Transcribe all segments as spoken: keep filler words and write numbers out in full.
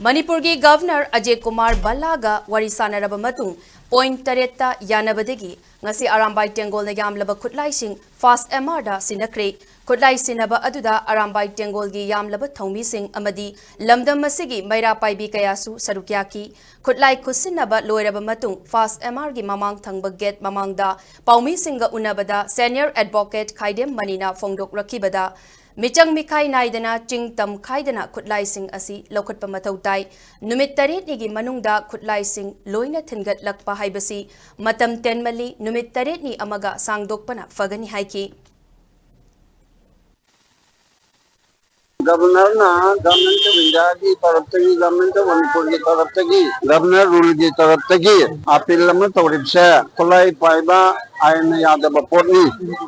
ꯃꯅꯤꯄꯨꯔꯒꯤ ꯒꯚꯔꯅꯔ ꯑꯖꯦ ꯀꯨꯃꯥꯔ ꯚꯜꯂꯥꯒ ꯋꯥꯔꯤ ꯁꯥꯟꯅꯔꯕ ꯃꯇꯨꯡ point ꯇꯔꯦꯠꯇ ꯌꯥꯅꯕꯗꯒꯤ ꯉꯁꯤ ꯑꯔꯥꯝꯕꯥꯏ ꯇꯦꯡꯒꯣꯜꯅ ꯌꯥꯝꯂꯕ ꯈꯨꯠꯂꯥꯏꯁꯤꯡ ꯐꯥꯁ ꯑꯦꯝ ꯑꯥꯔꯗ ꯁꯤꯟꯅꯈ꯭ꯔꯦ꯫ ꯈꯨꯠꯂꯥꯏ ꯁꯤꯟꯅꯕ ꯑꯗꯨꯗ ꯑꯔꯥꯝꯕꯥꯏ ꯇꯦꯡꯒꯣꯜꯒꯤ ꯌꯥꯝꯂꯕ ꯊꯧꯃꯤꯁꯤꯡ ꯑꯃꯗꯤ ꯂꯝꯗꯝ ꯑꯁꯤꯒꯤ ꯃꯩꯔꯥ ꯄꯥꯏꯕꯤ ꯀꯌꯥꯁꯨ ꯁꯔꯨꯛ ꯌꯥꯈꯤ꯫ ꯈꯨꯠꯂꯥꯏ ꯈꯨꯠꯁꯤꯟꯅꯕ ꯂꯣꯏꯔꯕ ꯃꯇꯨꯡ ꯐꯥꯁ ꯑꯦꯝ ꯑꯥꯔꯒꯤ ꯃꯃꯥꯡ ꯊꯪꯕ ꯒꯦꯠ ꯃꯃꯥꯡꯗ ꯄꯥꯎꯃꯤꯁꯤꯡꯒ ꯎꯅꯕꯗ senior advocate ꯈꯥꯏꯗꯦꯝ ꯃꯅꯤꯅ ꯐꯣꯡꯗꯣꯛꯂꯛꯈꯤꯕꯗ, ꯃꯤꯆꯪ ꯃꯤꯈꯥꯏ ꯅꯥꯏꯗꯅ ꯆꯤꯡ ꯇꯝ ꯈꯥꯏꯗꯅ ꯈꯨꯠꯂꯥꯏꯁꯤꯡ ꯑꯁꯤ ꯂꯧꯈꯠꯄ ꯃꯊꯧ ꯇꯥꯏ꯫ ꯅꯨꯃꯤꯠ ꯇꯔꯦꯠꯅꯤꯒꯤ ꯃꯅꯨꯡꯗ ꯈꯨꯠꯂꯥꯏꯁꯤꯡ ꯂꯣꯏꯅ ꯊꯤꯟꯒꯠꯂꯛꯄ ꯍꯥꯏꯕꯁꯤ ꯃꯇꯝ ꯇꯦꯟꯃꯜꯂꯤ, ꯅꯨꯃꯤꯠ ꯇꯔꯦꯠꯅꯤ ꯑꯃꯒ ꯁꯥꯡꯗꯣꯛꯄꯅ ꯐꯒꯅꯤ ꯍꯥꯏꯈꯤ꯫ ꯒꯕꯔꯅꯔꯅ Government of Indiaꯒꯤ ꯇꯔꯞꯇꯒꯤ, Government of ꯃꯅꯤꯄꯨꯔꯒꯤ ꯇꯔꯞꯇꯒꯤ, ꯒꯕꯔꯅꯔ ꯔꯨꯜꯒꯤ ꯇꯔꯞꯇꯒꯤ ꯑꯥꯄꯤꯜ ꯑꯃ ꯇꯧꯔꯤꯕꯁꯦ ꯈꯨꯠꯂꯥꯏ ꯄꯥꯏꯕ ꯑꯥꯏꯟꯅ ꯌꯥꯗꯕ ꯄꯣꯠꯅꯤ꯫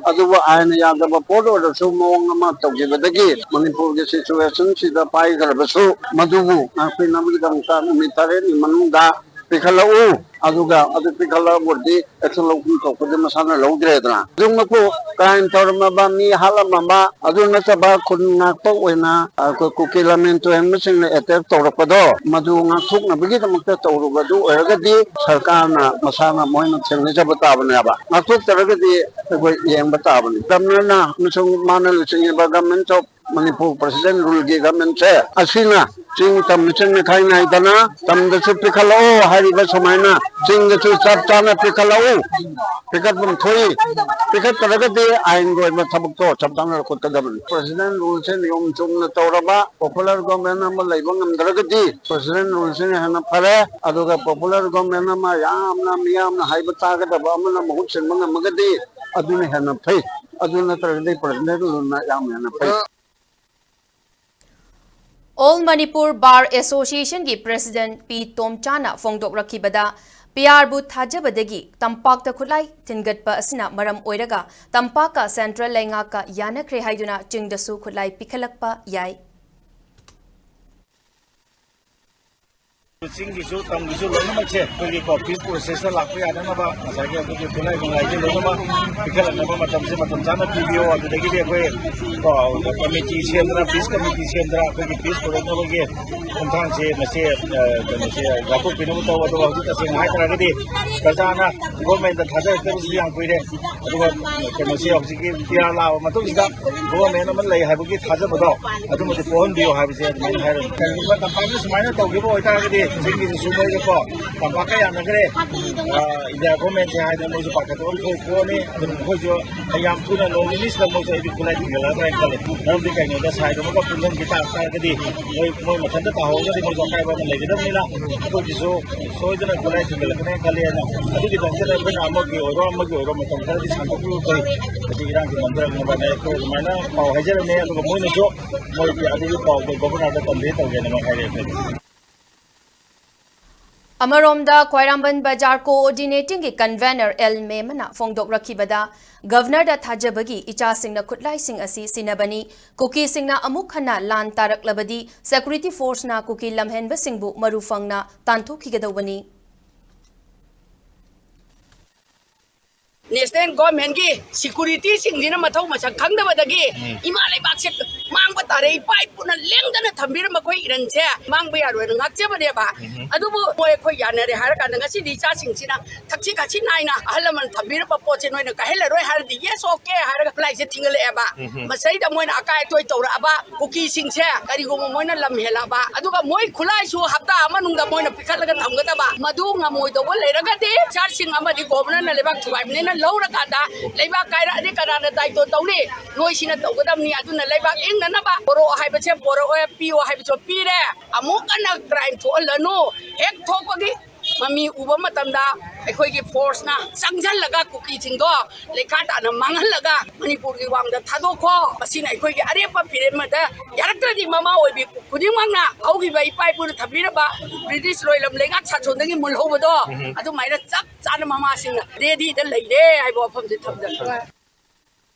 ꯑꯗꯨꯕꯨ ꯑꯥꯏꯟꯅ ꯌꯥꯗꯕ ꯄꯣꯠ ꯑꯣꯏꯔꯁꯨ ꯃꯑꯣꯡ ꯑꯃ ꯇꯧꯈꯤꯕꯗꯒꯤ ꯃꯅꯤꯄꯨꯔꯒꯤ situationꯁꯤꯗ ꯄꯥꯏꯈ꯭ꯔꯕꯁꯨ ꯃꯗꯨꯕꯨ ꯉꯥꯛꯄꯤꯅꯕꯒꯤꯗꯃꯛꯇ ꯅꯨꯃꯤꯠ ꯇꯔꯦꯠꯅꯤ ꯃꯅꯨꯡꯗ ꯄꯤꯈꯠꯂꯛꯎ꯫ ꯑꯗꯨꯒ ꯑꯗꯨ ꯄꯤꯈꯠꯂꯛꯑꯕꯗꯤ action ꯂꯧꯐꯝ ꯊꯣꯛꯄꯗꯤ ꯃꯁꯥꯅ ꯂꯧꯗ꯭ꯔꯦꯗꯅ꯫ ꯑꯗꯨꯃꯛꯄꯨ crime ꯇꯧꯔꯝꯃꯕ, ꯃꯤ ꯍꯥꯠꯂꯝꯃꯕ, ꯑꯗꯨ ꯅꯠꯇꯕ ꯈꯨꯟ ꯉꯥꯛꯄ ꯑꯣꯏꯅ ꯑꯩꯈꯣꯏ ꯀꯨꯀꯤ ꯂꯥꯟꯃꯤ ꯇꯨꯔꯦꯜꯕꯁꯤꯡꯅ attack ꯇꯧꯔꯛꯄꯗꯣ, ꯃꯗꯨ ꯉꯥꯛꯊꯣꯛꯅꯕꯒꯤꯗꯃꯛꯇ ꯇꯧꯔꯨꯕꯗꯨ ꯑꯣꯏꯔꯒꯗꯤ ꯁꯔꯀꯥꯔꯅ ꯃꯁꯥꯅ ꯃꯣꯏꯅ ꯊꯦꯡꯅꯖꯕ ꯇꯥꯕꯅꯦꯕ꯫ ꯉꯥꯛꯊꯣꯛꯇ꯭ꯔꯒꯗꯤ ꯑꯩꯈꯣꯏ ꯌꯦꯡꯕ ꯇꯥꯕꯅꯤ꯫ Governorꯅ ꯑꯃꯁꯨꯡ ꯃꯥꯅ ꯂꯨꯆꯤꯡꯉꯤꯕ Government of ꯃꯅꯤꯄꯨꯔ President ruleꯒꯤ governmentꯁꯦ ꯑꯁꯤꯅ ꯆꯤꯡ ꯇꯝ ꯃꯤꯆꯪ ꯃꯤꯈꯥꯏ ꯅꯥꯏꯗꯅ ꯇꯝꯗꯁꯨ ꯄꯤꯈꯠꯂꯛꯑꯣ ꯍꯥꯏꯔꯤꯕ ꯁꯨꯃꯥꯏꯅ ꯆꯤꯡꯗꯁꯨ ꯆꯞ ꯆꯥꯅ ꯄꯤꯈꯠꯂꯛꯎ꯫ ꯄꯤꯈꯠꯐꯝ ꯊꯣꯛꯏ꯫ ꯄꯤꯈꯠꯇ꯭ꯔꯒꯗꯤ ꯑꯥꯏꯟꯒꯤ ꯑꯣꯏꯕ ꯊꯕꯛꯇꯣ ꯆꯞ ꯆꯥꯅ ꯂꯧꯈꯠꯀꯗꯕꯅꯤ꯫ President ruleꯁꯦ ꯅꯤꯌꯣꯝ ꯆꯨꯝꯅ ꯇꯧꯔꯕ popular government ꯑꯃ ꯂꯩꯕ ꯉꯝꯗ꯭ꯔꯒꯗꯤ President ruleꯁꯤꯅ ꯍꯦꯟꯅ ꯐꯔꯦ꯫ ꯑꯗꯨꯒ popular government ꯑꯃ ꯌꯥꯝꯅ ꯃꯤꯌꯥꯝꯅ ꯍꯥꯏꯕ ꯇꯥꯒꯗꯕ ꯑꯃꯅ ꯃꯍꯨꯠ ꯁꯤꯟꯕ ꯉꯝꯃꯒꯗꯤ ꯑꯗꯨꯅ ꯍꯦꯟꯅ ꯐꯩ꯫ ꯑꯗꯨ ꯅꯠꯇ꯭ꯔꯒꯗꯤ President ruleꯅ ꯌꯥꯝ ꯍꯦꯟꯅ ꯐꯩ꯫ All Manipur Bar Associationꯒꯤ President ꯄꯤ ꯇꯣꯝꯆꯥꯅ ꯐꯣꯡꯗꯣꯛꯂꯛꯈꯤꯕꯗ, ꯄꯤ ꯑꯥꯔꯕꯨ ꯊꯥꯖꯕꯗꯒꯤ ꯇꯝꯄꯥꯛꯇ ꯈꯨꯠꯂꯥꯏ ꯊꯤꯟꯒꯠꯄ ꯑꯁꯤꯅ ꯃꯔꯝ ꯑꯣꯏꯔꯒ ꯇꯝꯄꯥꯛꯀ central ꯂꯩꯉꯥꯛꯀ ꯌꯥꯅꯈ꯭ꯔꯦ ꯍꯥꯏꯗꯨꯅ ꯆꯤꯡꯗꯁꯨ ꯈꯨꯠꯂꯥꯏ ꯄꯤꯈꯠꯂꯛꯄ ꯌꯥꯏ꯫ ꯆꯤꯡꯒꯤꯁꯨ ꯇꯝꯒꯤꯁꯨ ꯂꯣꯏꯅꯃꯛꯁꯦ ꯑꯩꯈꯣꯏꯒꯤ ꯀꯣ ꯄꯤꯁ ꯄ꯭ꯔꯣꯁꯦꯁꯇ ꯂꯥꯛꯄ ꯌꯥꯅꯅꯕ ꯉꯁꯥꯏꯒꯤ ꯑꯩꯈꯣꯏꯒꯤ ꯈꯨꯠꯂꯥꯏ ꯅꯨꯡꯂꯥꯏꯁꯦ ꯂꯣꯏꯅꯃꯛ ꯄꯤꯈꯠꯂꯛꯅꯕ ꯃꯇꯝꯁꯦ ꯃꯇꯝ ꯆꯥꯅ ꯄꯤꯕꯤꯌꯣ꯫ ꯑꯗꯨꯗꯒꯤꯗꯤ ꯑꯩꯈꯣꯏ ꯀꯣ ꯀꯃꯤꯇꯤ ꯁꯦꯝꯗꯅ ꯄꯤꯁ ꯀꯃꯤꯇꯤ ꯁꯦꯝꯗꯅ ꯑꯩꯈꯣꯏꯒꯤ ꯄꯤꯁ ꯄꯨꯔꯛꯅꯕꯒꯤ ꯈꯣꯡꯊꯥꯡꯁꯦ ꯃꯁꯤ ꯀꯩꯅꯣꯁꯦ ꯌꯥꯊꯣꯛꯄꯤꯅꯕ ꯇꯧ꯫ ꯑꯗꯨꯒ ꯍꯧꯖꯤꯛ ꯇꯁꯦꯡꯅ ꯍꯥꯏꯇꯥꯔꯒꯗꯤ ꯄ꯭ꯔꯖꯥꯅ ꯒꯣꯔꯃꯦꯟꯗ ꯊꯥꯖꯔꯛꯇꯕꯁꯨ ꯌꯥꯝ ꯀꯨꯏꯔꯦ꯫ ꯑꯗꯨꯒ ꯀꯩꯅꯣꯁꯦ ꯍꯧꯖꯤꯛꯀꯤ ꯄꯤ ꯑꯥꯔ ꯂꯥꯛꯑꯕ ꯃꯇꯨꯡꯁꯤꯗ ꯒꯣꯔꯃꯦꯟ ꯑꯃ ꯂꯩ ꯍꯥꯏꯕꯒꯤ ꯊꯥꯖꯕꯗꯣ ꯑꯗꯨꯃꯗꯤ ꯄꯣꯛꯍꯟꯕꯤꯌꯨ ꯍꯥꯏꯕꯁꯦ ꯑꯗꯨꯃꯥꯏꯅ ꯍꯥꯏꯔꯝꯃꯤ꯫ ꯀꯔꯤꯒꯨꯝꯕ ꯇꯝꯄꯥꯛꯇ ꯁꯨꯃꯥꯏꯅ ꯇꯧꯈꯤꯕ ꯑꯣꯏꯇꯥꯔꯒꯗꯤ ꯆꯤꯡꯒꯤꯗꯨꯁꯨ ꯃꯣꯏꯗꯀꯣ ꯇꯝꯄꯥꯛꯀ ꯌꯥꯅꯈ꯭ꯔꯦ꯫ ꯏꯟꯗꯤꯌꯥ ꯒꯣꯔꯃꯦꯟꯁꯦ ꯍꯥꯏꯗꯅ ꯃꯣꯏꯁꯨ ꯄꯥꯈꯠꯄ ꯑꯃ ꯊꯣꯛꯑꯅꯤ꯫ ꯑꯗꯨꯅ ꯃꯈꯣꯏꯁꯨ ꯌꯥꯝ ꯊꯨꯅ ꯅꯣꯡ ꯅꯤꯅꯤꯁꯤꯗ ꯃꯣꯏꯁꯨ ꯑꯩꯗꯤ ꯈꯨꯠꯂꯥꯏ ꯊꯤꯡꯒꯠꯂꯛꯑꯗ꯭ꯔꯥ ꯍꯥꯏꯅ ꯈꯜꯂꯤ꯫ ꯃꯔꯝꯗꯤ ꯀꯩꯅꯣꯗ ꯁꯥꯏꯗꯨꯃꯒ ꯄꯨꯟꯁꯤꯟꯈꯤ ꯇꯥꯔꯒꯗꯤ ꯃꯣꯏ ꯃꯣꯏ ꯃꯊꯟꯇ ꯇꯥꯍꯧꯔꯒꯗꯤ ꯃꯣꯏꯁꯨ ꯑꯀꯥꯏꯕ ꯑꯃ ꯂꯩꯒꯗꯕꯅꯤꯅ ꯑꯩꯈꯣꯏꯒꯤꯁꯨ ꯁꯣꯏꯗꯅ ꯈꯨꯠꯂꯥꯏ ꯊꯤꯡꯒꯠꯂꯛꯀꯅꯤ ꯈꯜꯂꯤ꯫ ꯑꯗꯨꯒꯤꯗꯃꯛꯇꯗ ꯑꯩꯈꯣꯏꯅ ꯑꯃꯒꯤ ꯑꯣꯏꯔꯣ ꯑꯃꯒꯤ ꯑꯣꯏꯔꯣ ꯃꯇꯝ ꯈꯔꯗꯤ ꯁꯥꯡꯗꯣꯛꯄꯤꯌꯨ꯫ ꯑꯩꯈꯣꯏ ꯃꯁꯤ ꯏꯔꯥꯡꯁꯤ ꯃꯝꯊꯔꯛꯅꯕꯅ ꯑꯩꯈꯣꯏ ꯑꯗꯨꯃꯥꯏꯅ ꯄꯥꯎ ꯍꯥꯏꯖꯔꯝꯃꯤ꯫ ꯑꯗꯨꯒ ꯃꯣꯏꯅꯁꯨ ꯃꯣꯏꯒꯤ ꯑꯗꯨꯒꯤ ꯄꯥꯎꯗꯣ ꯒꯣꯕꯔꯅꯔꯗ ꯀꯟꯚꯦ ꯇꯧꯒꯦꯅ ꯃꯣꯏ ꯍꯥꯏꯔꯛꯑꯦ ꯑꯩꯈꯣꯏꯗ꯫ ꯑꯃꯔꯣꯝꯗ ꯈ꯭ꯋꯥꯏꯔꯥꯝꯕꯟ ꯕꯖꯥꯔ ꯀꯣꯑꯣꯔꯗꯤꯅꯦꯇꯤꯡꯒꯤ ꯀꯟꯚꯦꯅꯔ ꯑꯦꯜ ꯃꯦꯃꯅ ꯐꯣꯡꯗꯣꯛꯂꯛꯈꯤꯕꯗ, ꯒꯚꯔꯅꯔꯗ ꯊꯥꯖꯕꯒꯤ ꯏꯆꯥꯁꯤꯡꯅ ꯈꯨꯠꯂꯥꯏꯁꯤꯡ ꯑꯁꯤ ꯁꯤꯟꯅꯕꯅꯤ꯫ ꯀꯨꯀꯤꯁꯤꯡꯅ ꯑꯃꯨꯛ ꯍꯟꯅ ꯂꯥꯟ ꯇꯥꯔꯛꯂꯕꯗꯤ ꯁꯦꯀ꯭ꯌꯨꯔꯤꯇꯤ ꯐꯣꯔꯁꯅ ꯀꯨꯀꯤ ꯂꯝꯍꯦꯟꯕꯁꯤꯡꯕꯨ ꯃꯔꯨ ꯐꯪꯅ ꯇꯥꯟꯊꯣꯛꯈꯤꯒꯗꯧꯕꯅꯤ꯫ ꯅꯦꯁꯅꯦꯜ ꯒꯣꯔꯃꯦꯟꯒꯤ ꯁꯤꯀ꯭ꯌꯨꯔꯤꯇꯤꯁꯤꯡꯁꯤꯅ ꯃꯊꯧ ꯃꯁꯛ ꯈꯪꯗꯕꯗꯒꯤ ꯎꯝ꯫ ꯏꯃꯥ ꯂꯩꯕꯥꯛꯁꯦ ꯃꯥꯡꯕ ꯇꯥꯔꯦ꯫ ꯏꯄꯥ ꯏꯄꯨꯅ ꯂꯦꯡꯗꯅ ꯊꯝꯕꯤꯔꯝꯕ ꯑꯩꯈꯣꯏ ꯏꯔꯟꯁꯦ ꯃꯥꯡꯕ ꯌꯥꯔꯣꯏꯅ ꯉꯥꯛꯆꯕꯅꯦꯕ꯫ ꯎꯝ꯫ ꯑꯗꯨꯕꯨ ꯃꯣꯏ ꯑꯩꯈꯣꯏ ꯌꯥꯅꯔꯦ ꯍꯥꯏꯔꯀꯥꯟꯗ ꯉꯁꯤꯗꯤ ꯏꯆꯥꯁꯤꯡꯁꯤꯅ ꯊꯛꯁꯤ ꯈꯥꯁꯤ ꯅꯥꯏꯅ ꯑꯍꯜ ꯂꯃꯟ ꯊꯝꯕꯤꯔꯝꯕ ꯄꯣꯠꯁꯦ ꯅꯣꯏꯅ ꯀꯥꯏꯍꯜꯂꯔꯣꯏ ꯍꯥꯏꯔꯗꯤ yes okay ꯍꯥꯏꯔꯒ ꯈꯨꯠꯂꯥꯏꯁꯦ ꯊꯤꯡꯒꯠꯂꯛꯑꯦꯕ꯫ ꯎꯝ꯫ ꯃꯁꯩꯗ ꯃꯣꯏꯅ ꯑꯀꯥꯏ ꯑꯇꯣꯏ ꯇꯧꯔꯛꯑꯕ ꯀꯨꯀꯤꯁꯤꯡꯁꯦ ꯀꯔꯤꯒꯨꯝꯕ ꯃꯣꯏꯅ ꯂꯝ ꯍꯦꯜꯂꯛꯑꯕ, ꯑꯗꯨꯒ ꯃꯣꯏ ꯈꯨꯠꯂꯥꯏꯁꯨ ꯍꯞꯇꯥ ꯃꯅꯨꯡꯗ ꯃꯣꯏꯅ ꯄꯤꯈꯠꯂꯒ ꯊꯝꯒꯗꯕ, ꯃꯗꯨ ꯉꯝꯃꯣꯏꯗꯧꯕ ꯂꯩꯔꯒꯗꯤ ꯁꯥꯔꯁꯤꯡ ꯑꯃꯗꯤ ꯒꯣꯕꯔꯅꯔꯅ ꯂꯩꯕꯥꯛ ꯊꯨꯒꯥꯏꯕꯅꯦꯅ ꯂꯧꯔꯀꯥꯟꯗ ꯂꯩꯕꯥꯛ ꯀꯥꯏꯔꯛꯑꯗꯤ ꯀꯅꯥꯅ ꯗꯥꯏꯇꯣ ꯇꯧꯅꯤ? ꯅꯣꯏꯁꯤꯅ ꯇꯧꯒꯗꯕꯅꯤ꯫ ꯑꯗꯨꯅ ꯂꯩꯕꯥꯛ ꯏꯪꯅꯅꯕ ꯄꯣꯔꯛꯑꯣ ꯍꯥꯏꯕꯁꯦ ꯄꯣꯔꯛꯑꯣ, ꯄꯤꯌꯣ ꯍꯥꯏꯕꯁꯨ ꯄꯤꯔꯦ꯫ ꯑꯃꯨꯛ ꯍꯟꯅ ꯀ꯭ꯔꯥꯏꯝ ꯊꯣꯛꯍꯜꯂꯅꯨ꯫ ꯍꯦꯛ ꯊꯣꯛꯄꯒꯤ ꯃꯃꯤ ꯎꯕ ꯃꯇꯝꯗ ꯑꯩꯈꯣꯏꯒꯤ ꯐꯣꯔꯁꯅ ꯆꯪꯁꯤꯜꯂꯒ ꯀꯨꯀꯤꯁꯤꯡꯗꯣ ꯂꯩꯈꯥ ꯇꯥꯅ ꯃꯥꯡꯍꯜꯂꯒ ꯃꯅꯤꯄꯨꯔꯒꯤ ꯋꯥꯡꯗ ꯊꯥꯗꯣꯛꯈꯣ꯫ ꯃꯁꯤꯅ ꯑꯩꯈꯣꯏꯒꯤ ꯑꯔꯦꯞꯄ ꯐꯤꯔꯦꯞ ꯑꯃꯗ ꯌꯥꯔꯛꯇ꯭ꯔꯗꯤ ꯃꯃꯥ ꯑꯣꯏꯕꯤ ꯈꯨꯗꯤꯡꯃꯛꯅ ꯍꯧꯈꯤꯕ ꯏꯄꯥ ꯏꯄꯨꯅ ꯊꯝꯕꯤꯔꯕ ꯕ꯭ꯔꯤꯇꯤꯁ ꯂꯣꯏꯂꯝ ꯂꯩꯉꯥꯛ ꯁꯥꯁꯣꯟꯗꯒꯤ ꯃꯨꯜꯍꯧꯕꯗꯣ ꯎꯝ꯫ ꯑꯗꯨꯃꯥꯏꯅ ꯆꯞ ꯆꯥꯅ ꯃꯃꯥꯁꯤꯡꯅ ꯔꯦꯗꯤꯗ ꯂꯩꯔꯦ ꯍꯥꯏꯕ ꯋꯥꯐꯝꯁꯦ ꯊꯝꯖꯒꯦ꯫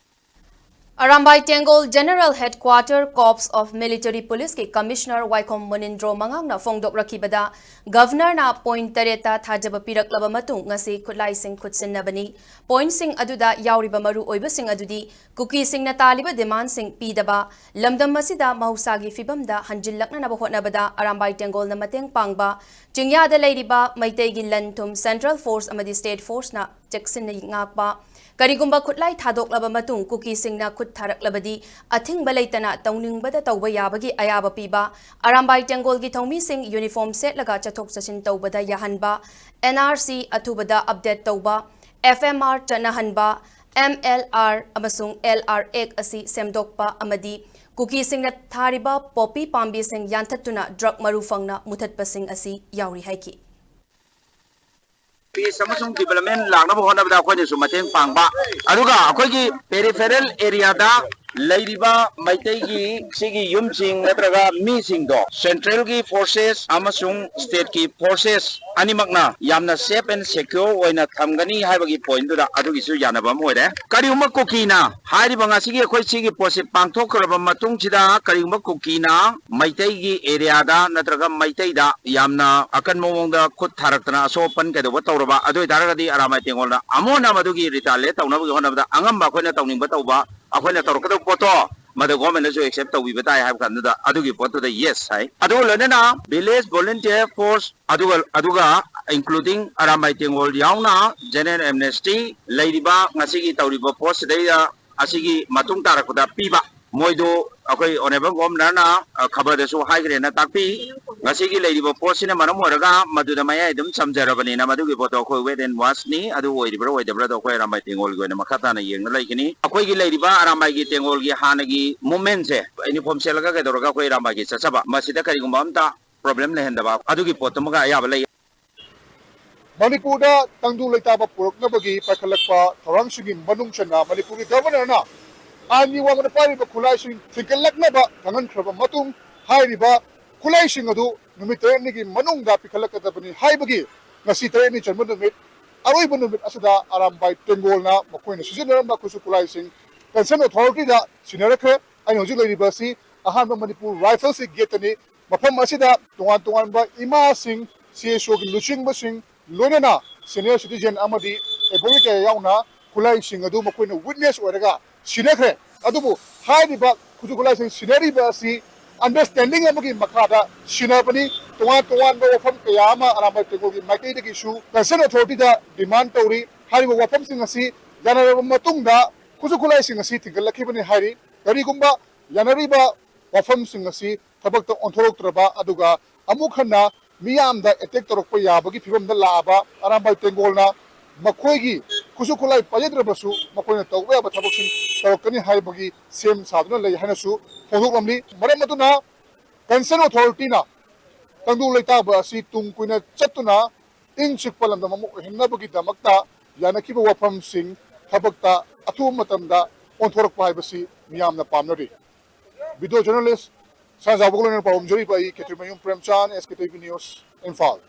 Arambai ꯇꯦꯡꯒꯣꯜ General Headquarter Corps of Military Policeꯀꯤ Commissioner ꯋꯥꯏꯈꯣꯝ ꯃꯨꯅꯤꯟꯗ꯭ꯔꯣ ꯃꯉꯥꯡꯅ ꯐꯣꯡꯗꯣꯛꯂꯛꯈꯤꯕꯗ, Governorꯅ point ꯇꯔꯦꯠꯇ ꯊꯥꯖꯕ ꯄꯤꯔꯛꯂꯕ ꯃꯇꯨꯡ ꯉꯁꯤ ꯈꯨꯠꯂꯥꯏꯁꯤꯡ ꯈꯨꯠꯁꯤꯟꯅꯕꯅꯤ꯫ Pointꯁꯤꯡ ꯑꯗꯨꯗ ꯌꯥꯎꯔꯤꯕ ꯃꯔꯨ ꯑꯣꯏꯕꯁꯤꯡ ꯑꯗꯨꯗꯤ ꯀꯨꯀꯤꯁꯤꯡꯅ ꯇꯥꯜꯂꯤꯕ demandꯁꯤꯡ ꯄꯤꯗꯕ, ꯂꯝꯗꯝ ꯑꯁꯤꯗ ꯃꯍꯧꯁꯥꯒꯤ ꯐꯤꯕꯝꯗ ꯍꯟꯖꯤꯜꯂꯛꯅꯅꯕ ꯍꯣꯠꯅꯕꯗ ꯑꯔꯥꯝꯕꯥꯏ ꯇꯦꯡꯒꯣꯜꯅ ꯃꯇꯦꯡ ꯄꯥꯡꯕ, ꯆꯤꯡꯌꯥꯗ ꯂꯩꯔꯤꯕ ꯃꯩꯇꯩꯒꯤ ꯂꯟ ꯊꯨꯝ Central Force ꯑꯃꯗꯤ State Forceꯅ ꯆꯦꯛꯁꯤꯟꯅ ꯉꯥꯛꯄ, ꯀꯔꯤꯒꯨꯝꯕ ꯈꯨꯠꯂꯥꯏ ꯊꯥꯗꯣꯛꯂꯕ ꯃꯇꯨꯡ ꯀꯨꯀꯤꯁꯤꯡꯅ ꯈꯨꯠ ꯊꯥꯔꯛꯂꯕꯗꯤ ꯑꯊꯤꯡꯕ ꯂꯩꯇꯅ ꯇꯧꯅꯤꯡꯕꯗ ꯇꯧꯕ ꯌꯥꯕꯒꯤ ꯑꯌꯥꯕ ꯄꯤꯕ, ꯑꯔꯥꯝꯕꯥꯏ ꯇꯦꯡꯒꯣꯜꯒꯤ ꯊꯧꯃꯤꯁꯤꯡ uniform ꯁꯦꯠꯂꯒ ꯆꯠꯊꯣꯛ ꯆꯠꯁꯤꯟ ꯇꯧꯕꯗ ꯌꯥꯍꯟꯕ, NRC ꯑꯊꯨꯕꯗ update ꯇꯧꯕ, FMR ꯆꯠꯅꯍꯟꯕ, MLR ꯑꯃꯁꯨꯡ LR Act ꯑꯁꯤ ꯁꯦꯝꯗꯣꯛꯄ ꯑꯃꯗꯤ ꯀꯨꯀꯤꯁꯤꯡꯅ ꯊꯥꯔꯤꯕ poppy ꯄꯥꯝꯕꯤꯁꯤꯡ ꯌꯥꯟꯊꯠꯇꯨꯅ drug ꯃꯔꯨ ꯐꯪꯅ ꯃꯨꯊꯠꯄꯁꯤꯡ ꯑꯁꯤ ꯌꯥꯎꯔꯤ ꯍꯥꯏꯈꯤ꯫ Peace ꯑꯃꯁꯨꯡ development ꯂꯥꯛꯅꯕ ꯍꯣꯠꯅꯕꯗ ꯑꯩꯈꯣꯏꯅꯁꯨ ꯃꯇꯦꯡ ꯄꯥꯡꯕ, ꯑꯗꯨꯒ ꯑꯩꯈꯣꯏꯒꯤ peripheral areaꯗ ꯂꯩꯔꯤꯕ ꯃꯩꯇꯩꯒꯤ ꯁꯤꯒꯤ ꯌꯨꯝꯁꯤꯡ ꯅꯠꯇ꯭ꯔꯒ ꯃꯤꯁꯤꯡꯗꯣ Centralꯒꯤ forces ꯑꯃꯁꯨꯡ Stateꯀꯤ forces ꯑꯅꯤꯃꯛꯅ ꯌꯥꯝꯅ safe and secure ꯑꯣꯏꯅ ꯊꯝꯒꯅꯤ ꯍꯥꯏꯕꯒꯤ pointꯗꯨꯗ ꯑꯗꯨꯒꯤꯁꯨ ꯌꯥꯅꯕ ꯑꯃ ꯑꯣꯏꯔꯦ꯫ ꯀꯔꯤꯒꯨꯝꯕ ꯀꯨꯀꯤꯅ ꯍꯥꯏꯔꯤꯕ ꯉꯁꯤꯒꯤ ꯑꯩꯈꯣꯏ ꯁꯤꯒꯤ ꯄꯣꯠꯁꯤ ꯄꯥꯡꯊꯣꯛꯈ꯭ꯔꯕ ꯃꯇꯨꯡꯁꯤꯗ, ꯀꯔꯤꯒꯨꯝꯕ ꯀꯨꯀꯤꯅ ꯃꯩꯇꯩꯒꯤ areaꯗ ꯅꯠꯇ꯭ꯔꯒ ꯃꯩꯇꯩꯗ ꯌꯥꯝꯅ ꯑꯀꯟꯕ ꯃꯑꯣꯡꯗ ꯈꯨꯠ ꯊꯥꯔꯛꯇꯅ ꯑꯁꯣꯛ ꯑꯄꯟ ꯀꯩꯗꯧꯕ ꯇꯧꯔꯕ, ꯑꯗꯨ ꯑꯣꯏꯇꯥꯔꯒꯗꯤ ꯑꯔꯥꯝꯕꯥꯏ ꯇꯦꯡꯒꯣꯜꯅ ꯑꯃꯨꯛ ꯍꯟꯅ ꯃꯗꯨꯒꯤ retaliate ꯇꯧꯅꯕꯒꯤ ꯍꯣꯠꯅꯕꯗ ꯑꯉꯝꯕ ꯑꯩꯈꯣꯏꯅ ꯇꯧꯅꯤꯡꯕ ꯇꯧꯕ, ꯑꯩꯈꯣꯏꯅ ꯇꯧꯔꯛꯀꯗꯕ ꯄꯣꯠꯇꯣ ꯃꯗꯨ governmentꯅꯁꯨ accept ꯇꯧꯕꯤꯕ ꯇꯥꯏ ꯍꯥꯏꯕ ꯀꯥꯟꯗꯨꯗ ꯑꯗꯨꯒꯤ ꯄꯣꯠꯇꯨꯗ yes ꯍꯥꯏ꯫ ꯑꯗꯨꯒ ꯂꯣꯏꯅꯅ village volunteer force ꯑꯗꯨꯒ, ꯑꯗꯨꯒ including ꯑꯔꯥꯝꯕꯥꯏ ꯇꯦꯡꯒꯣꯜ ꯌꯥꯎꯅ general amnesty ꯂꯩꯔꯤꯕ ꯉꯁꯤꯒꯤ ꯇꯧꯔꯤꯕ ꯄꯣꯠꯁꯤꯗꯩꯗ ꯑꯁꯤꯒꯤ ꯃꯇꯨꯡ ꯇꯥꯔꯛꯄꯗ ꯄꯤꯕ, ꯃꯣꯏꯗꯨ ꯑꯩꯈꯣꯏ honourable governorꯅ, ꯑ, ꯈꯕꯔꯗꯁꯨ ꯍꯥꯏꯈ꯭ꯔꯦꯅ ꯇꯥꯛꯄꯤ꯫ ꯉꯁꯤꯒꯤ ꯂꯩꯔꯤꯕ ꯄꯣꯠꯁꯤꯅ ꯃꯔꯝ ꯑꯣꯏꯔꯒ ꯃꯗꯨꯗ ꯃꯌꯥꯏ ꯑꯗꯨꯝ ꯆꯝꯖꯔꯕꯅꯤꯅ ꯃꯗꯨꯒꯤ ꯄꯣꯠꯇꯣ ꯑꯩꯈꯣꯏ wait and watchꯅꯤ꯫ ꯑꯗꯨ ꯑꯣꯏꯔꯤꯕ꯭ꯔꯥ ꯑꯣꯏꯗꯕ꯭ꯔꯥꯗꯣ ꯑꯩꯈꯣꯏ ꯑꯔꯥꯝꯕꯥꯏ ꯇꯦꯡꯒꯣꯜꯒꯤ ꯑꯣꯏꯅ ꯃꯈꯥ ꯇꯥꯅ ꯌꯦꯡꯅ ꯂꯩꯒꯅꯤ꯫ ꯑꯩꯈꯣꯏꯒꯤ ꯂꯩꯔꯤꯕ ꯑꯔꯥꯝꯕꯥꯏꯒꯤ ꯇꯦꯡꯒꯣꯜꯒꯤ ꯍꯥꯟꯅꯒꯤ movementꯁꯦ uniform ꯁꯦꯠꯂꯒ ꯀꯩꯗꯧꯔꯒ ꯑꯩꯈꯣꯏ ꯑꯔꯥꯝꯕꯥꯏꯒꯤ ꯆꯠꯆꯕ, ꯃꯁꯤꯗ ꯀꯔꯤꯒꯨꯝꯕ ꯑꯝꯇ problem ꯂꯩꯍꯟꯗꯕ ꯑꯗꯨꯒꯤ ꯄꯣꯠꯇꯨꯃꯒ ꯑꯌꯥꯕ ꯂꯩ꯫ ꯃꯅꯤꯄꯨꯔꯗ ꯇꯪꯗꯨ ꯂꯩꯇꯥꯕ ꯄꯨꯔꯛꯅꯕꯒꯤ ꯄꯥꯏꯈꯠꯂꯛꯄ ꯊꯧꯔꯥꯡꯁꯤꯡꯒꯤ ꯃꯅꯨꯡ ꯆꯟꯅ ꯃꯅꯤꯄꯨꯔꯒꯤ Governorꯅ ꯑꯥꯏꯟꯒꯤ ꯋꯥꯡꯃꯗ ꯄꯥꯏꯔꯤꯕ ꯈꯨꯠꯂꯥꯏꯁꯤꯡ ꯊꯤꯡꯒꯠꯂꯛꯅꯕ ꯈꯪꯍꯟꯈ꯭ꯔꯕ ꯃꯇꯨꯡ, ꯍꯥꯏꯔꯤꯕ ꯈꯨꯠꯂꯥꯏꯁꯤꯡ ꯑꯗꯨ ꯅꯨꯃꯤꯠ ꯇꯔꯦꯠꯅꯤꯒꯤ ꯃꯅꯨꯡꯗ ꯄꯤꯈꯠꯂꯛꯀꯗꯕꯅꯤ ꯍꯥꯏꯕꯒꯤ ꯉꯁꯤ ꯇꯔꯦꯠꯅꯤ ꯆꯟꯕ ꯅꯨꯃꯤꯠ, ꯑꯔꯣꯏꯕ ꯅꯨꯃꯤꯠ ꯑꯁꯤꯗ ꯑꯔꯥꯝꯕꯥꯏ ꯇꯦꯡꯒꯣꯜꯅ ꯃꯈꯣꯏꯅ ꯁꯤꯖꯤꯟꯅꯔꯝꯕ ꯈꯨꯠꯁꯨ ꯈꯨꯠꯂꯥꯏꯁꯤꯡ Concern Authority ꯗ ꯁꯤꯟꯅꯔꯛꯈ꯭ꯔꯦ꯫ ꯑꯩꯅ ꯍꯧꯖꯤꯛ ꯂꯩꯔꯤꯕ ꯑꯁꯤ ꯑꯍꯥꯟꯕ ꯃꯅꯤꯄꯨꯔ Rifles ꯀꯤ gate ꯇꯅꯤ꯫ ꯃꯐꯝ ꯑꯁꯤꯗ ꯇꯣꯉꯥꯟ ꯇꯣꯉꯥꯟꯕ ꯏꯃꯥꯁꯤꯡ, C S O ꯒꯤ ꯂꯨꯆꯤꯡꯕꯁꯤꯡ, ꯂꯣꯏꯅꯅ senior citizen ꯑꯃꯗꯤ advocate ꯀꯌꯥ ꯌꯥꯎꯅ ꯈꯨꯠꯂꯥꯏꯁꯤꯡ ꯑꯗꯨ ꯃꯈꯣꯏꯅ witness ꯑꯣꯏꯔꯒ ꯁꯤꯟꯅꯈ꯭ꯔꯦ꯫ ꯑꯗꯨꯕꯨ ꯍꯥꯏꯔꯤꯕ ꯈꯨꯠꯁꯨ ꯈꯨꯠꯂꯥꯏꯁꯤꯡ ꯁꯤꯟꯅꯔꯤꯕ ꯑꯁꯤ understanding ꯑꯃꯒꯤ ꯃꯈꯥꯗ ꯁꯤꯟꯅꯕꯅꯤ꯫ ꯇꯣꯉꯥꯟ ꯇꯣꯉꯥꯟꯕ ꯋꯥꯐꯝ ꯀꯌꯥ ꯑꯃ ꯑꯔꯥꯝꯕꯥꯏ ꯇꯦꯡꯒꯣꯜꯒꯤ ꯃꯥꯏꯀꯩꯗꯒꯤꯁꯨ Concern Authority ꯗ demand ꯇꯧꯔꯤ꯫ ꯍꯥꯏꯔꯤꯕ ꯋꯥꯐꯝꯁꯤꯡ ꯑꯁꯤ ꯌꯥꯅꯔꯕ ꯃꯇꯨꯡꯗ ꯈꯨꯠꯁꯨ ꯈꯨꯠꯂꯥꯏꯁꯤꯡ ꯑꯁꯤ ꯊꯤꯡꯒꯠꯂꯛꯈꯤꯕꯅꯤ ꯍꯥꯏꯔꯤ꯫ ꯀꯔꯤꯒꯨꯝꯕ ꯌꯥꯅꯔꯤꯕ ꯋꯥꯐꯝꯁꯤꯡ ꯑꯁꯤ ꯊꯕꯛꯇ ꯑꯣꯟꯊꯣꯔꯛꯇ꯭ꯔꯕ, ꯑꯗꯨꯒ ꯑꯃꯨꯛ ꯍꯟꯅ ꯃꯤꯌꯥꯝꯗ attack ꯇꯧꯔꯛꯄ ꯌꯥꯕꯒꯤ ꯐꯤꯕꯝꯗ ꯂꯥꯛꯑꯕ ꯑꯔꯥꯝꯕꯥꯏ ꯇꯦꯡꯒꯣꯜꯅ ꯃꯈꯣꯏꯒꯤ ꯈꯨꯠꯁꯨ ꯈꯨꯠꯂꯥꯏ ꯄꯥꯏꯖꯗ꯭ꯔꯕꯁꯨ ꯃꯈꯣꯏꯅ ꯇꯧꯕ ꯌꯥꯕ ꯊꯕꯛꯁꯤꯡ ꯇꯧꯔꯛꯀꯅꯤ ꯍꯥꯏꯕꯒꯤ ꯁꯦꯝ ꯁꯥꯗꯨꯅ ꯂꯩ ꯍꯥꯏꯅꯁꯨ ꯐꯣꯡꯗꯣꯛꯂꯝꯂꯤ꯫ ꯃꯔꯝ ꯑꯗꯨꯅ Concern Authority ꯅ ꯇꯪꯗꯨ ꯂꯩꯇꯥꯕ ꯑꯁꯤ ꯇꯨꯡ ꯀꯣꯏꯅ ꯆꯠꯇꯨꯅ ꯏꯪ ꯆꯤꯛꯄ ꯂꯝꯗꯝ ꯑꯃ ꯑꯣꯏꯍꯟꯅꯕꯒꯤꯗꯃꯛꯇ ꯌꯥꯅꯈꯤꯕ ꯋꯥꯐꯝꯁꯤꯡ ꯊꯕꯛꯇ ꯑꯊꯨꯕ ꯃꯇꯝꯗ ꯑꯣꯟꯊꯣꯔꯛꯄ ꯍꯥꯏꯕꯁꯤ ꯃꯤꯌꯥꯝꯅ ꯄꯥꯝꯅꯔꯤ꯫ Video journalist ꯁꯅꯥꯖꯥꯎꯕꯒ ꯂꯣꯏꯅꯅ ꯄꯥꯎ ꯄꯥꯖꯔꯤꯕ ꯑꯩ ꯈꯦꯇ꯭ꯔꯤꯃꯌꯨꯝ ꯄ꯭ꯔꯦꯝꯆꯥꯟ, S K T V News, Imphal.